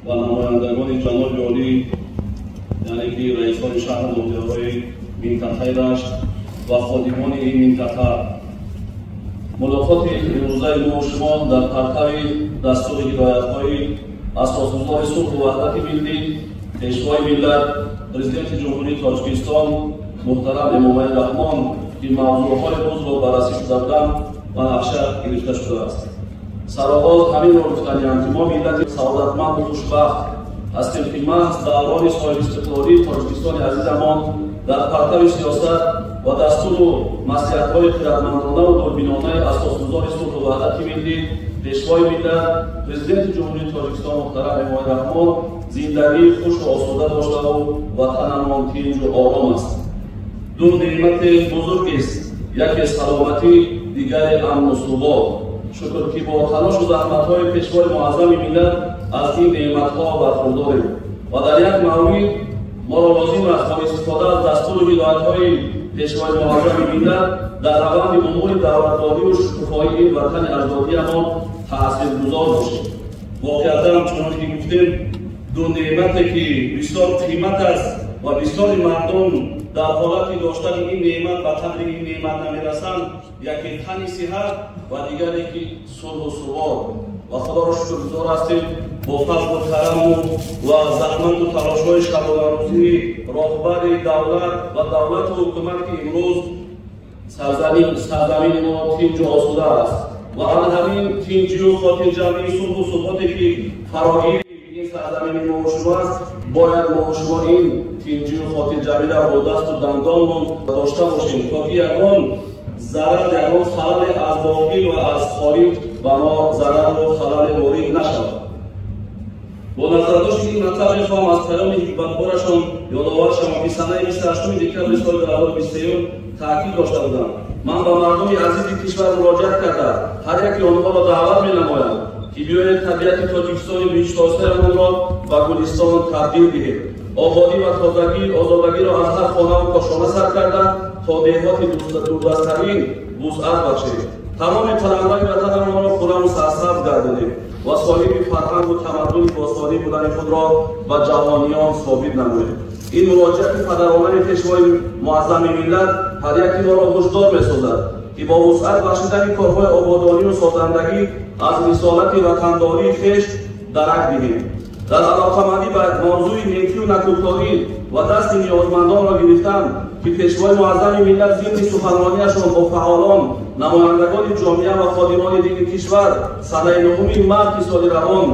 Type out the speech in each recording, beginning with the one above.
Ва намояндагони ҷаноби олӣ, яъне ки раисони шаҳру ноҳияҳои минтақаи Рашт ва ходимони ин минтақа, мулоқоти имрӯзаи мо шумо дар партави дастури ҳидоятҳои асосгузори сулҳу ваҳдати миллӣ, Пешвои миллат, Президенти Ҷумҳурии Тоҷикистон муҳтарам Эмомалӣ Раҳмон, ки мавзӯъҳои рӯзро баррасӣ шуда буданд, ба нақша гирифта шудааст. Сароғоз ҳаминро гуфтаниям, ки мо миллати саодатманду хушбахт ҳастем, ки маҳз даврони соҳибистиқлолии Тоҷикистони азизамон дар партави сиёсат ва дастуру маслиҳатҳои хиратмандонаву дурбинонаи асосгузори сулҳу ваҳдати миллӣ, Пешвои миллат, Президенти Ҷумҳурии Тоҷикистон муҳтарам Эмомалӣ Раҳмон зиндагии хушу осуда доштаву ватанамон тинҷу ором аст. Ду неъмати бузургест: яке саломатӣ, дигаре амну субот. Шукр, ки бо талошу заҳматҳои Пешвои муаззами миллат аз ин неъматҳо бархурдорем ва дар як маврид моро лозим аст бо истифода аз дастуру ҳидоятҳои Пешвои муаззами миллат дар раванди умури давлатдорию шукуфоии ин ватани аҷдодиамон таъсиргузор бошем. Воқеатан, чунон ки гуфтем, ду неъмате ки бисёр қимат аст ва бисёри мардум дар ҳолати доштани ин неъмат ба қадри ин неъмат намерасанд, яке тани сиҳат ва дигаре ки сулҳу субот. Ва Худоро шукргузор ҳастем, бо фазлу караму ва заҳмату талошҳои шабонарӯзии роҳбари давлат ва давлату ҳукумат, ки имрӯз сарзамини мо тинҷу осуда аст ва ана ҳамин тинҷию хотирҷамъии сулҳу суботе ки фарогири ин сарзамини мо шумо аст, бояд мо шумо ин тинҷию хотирҷамъиро бо дасту дандонмон дошта бошем, то ки ягон зарар, ягон халале аз дохил ва аз хориҷ ба мо зарару халале ворид нашавад. Бо назардошти ин матлаб мехоҳам аз паёми ҳикматборашон ёдовар шавам, ки санаи 28 декабри соли 2023 таъкид дошта будам: «Ман ба мардуми азизи кишвар муроҷиат карда, ҳар яке онҳоро даъват менамоям, ки биёед табиати Тоҷикистони биҳиштосоямонро ба гулистон табдил диҳем, ободӣ ва тозагӣ, озодагиро аз ҳар хонаву кошона сар карда то деҳоти дурдасттарин вусъат бахшем, тамоми қаламрави ватанамонро хурраму сарсабз гардонем ва соҳиби фарҳангу тамаддуни бостонӣ будани худро ба ҷаҳониён собит намоем». Ин муроҷиати падаронаи Пешвои муаззами миллат ҳар яки моро ҳушдор месозад, ки бо вусъат бахшидани корҳои ободонию созандагӣ аз рисолати ватандории хеш дарак диҳем, дар алоқамандӣ ба мавзӯи некию накӯкорӣ ва дасти ниёзмандонро гирифтан, ки Пешвои муаззами миллат зимни суханрониашон бо фаъолон, намояндагони ҷомеа ва ходимони дини кишвар санаи 9 марти соли равон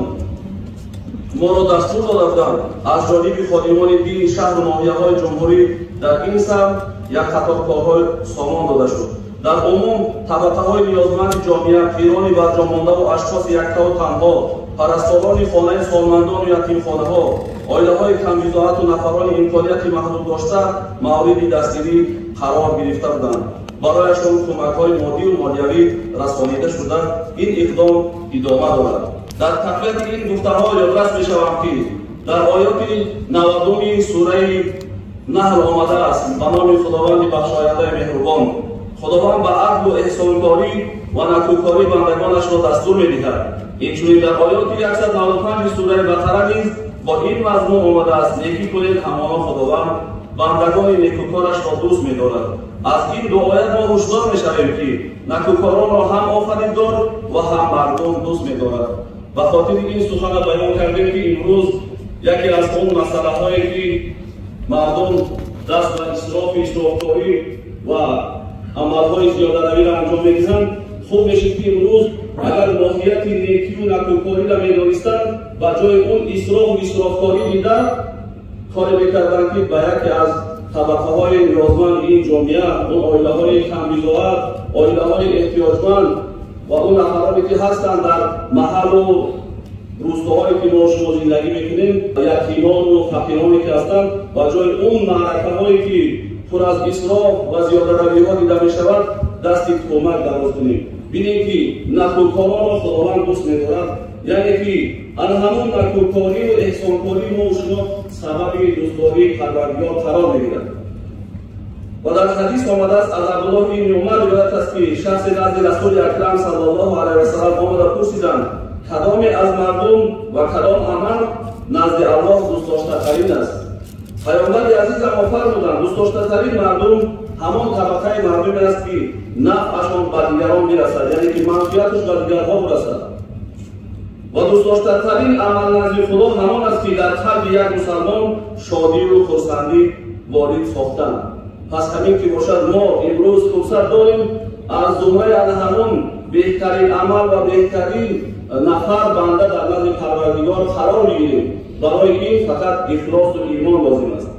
моро дастур дода буданд, аз ҷониби ходимони дини шаҳру ноҳияҳои ҷумҳурӣ дар ин самт як қатор корҳо сомон дода шуд. Дар умум табақаҳои ниёзманди ҷомеа, пирони барҷомондаву ашхоси яктаву танҳо, парасторони хонаи солмандону ятимхонаҳо, оилаҳои камбизоату нафарони имконияти маҳдуд дошта мавриди дастгирӣ қарор гирифта буданд, барояшон кӯмакҳои моддию молиявӣ расонида шуда, ин иқдом идома дорад. Дар тақвияти ин гуфтаҳо ёдрас мешавам, ки дар оёти 90-уми сураи Наҳл омадааст: «Ба номи Худованди бахшояндаи меҳрубон. Худованд ба адлу эҳсонкорӣ ва накӯкорӣ бандагонашро дастур медиҳад». Инчунин дар оёти 195 сураи Бақара низ бо ин мазмун омадааст: «Некӣ кунед, ҳамоно Худованд бандагони некӯкорашро дӯст медорад». Аз ин ду оят мо ҳушдор мешавем, ки накӯкоронро ҳам Офаридгор ва ҳам мардум дӯст медорад. Ба хотири ин сухана баён кардем, ки имрӯз яке аз он масъалаҳое ки мардум даст ба исрофи, исрофкорӣ ва амалҳои зиёдаравиро анҷом медиҳанд, хуб мешид, ки имрӯз агар моҳияти некию накӯкориро медонистанд, ба ҷои он исрофу исрофкорӣ дида коре мекарданд, ки ба яке аз табақаҳои ниёзманди ин ҷомеа, он оилаҳои камбизоат, оилаҳои эҳтиёҷманд ва он нафароне ки ҳастанд дар маҳаллу рӯстоҳое ки мо шумо зиндагӣ мекунем, ятимону фақироне ки ҳастанд, ба ҷои он маъракаҳое ки пур аз исроф ва зиёдаравиҳо дида мешавад, дасти кӯмак дароз кунем. Бинем, ки накӯкоронро Худованд дӯст медорад, яъне ки ана ҳамон накӯкорию эҳсонкории мо шумо сабаби дӯстдории Парвардигор қарор мегирад. Ва дар ҳадис омадааст, аз Абдуллоҳ ибни Умар ривоят аст, ки шахсе назди Расули Акрам саллаллоҳу алайҳи васаллам омада пурсиданд: Кадоме аз мардум ва кадом амал назди Аллоҳ дӯстдоштатарин аст? Паёмбари азизам фармуданд: дӯстдоштатарин мардум ҳамон табақаи мардуме аст, ки нафъашон ба дигарон бирасад, яъне ки манфиаташ ба дигарҳо бирасад. Ва дӯстдоштатарин амал назди Худо ҳамон аст, ки дар қалби як мусалмон шодию хурсандӣ ворид сохтан. Пас ҳамин ки бошад, мо имрӯз фурсат дорем аз зумраи ана ҳамон беҳтарин амал ва беҳтарин нафар банда дар назди Парвардигор қарор бигирем. Барои ин фақат ихлосу имон лозим аст.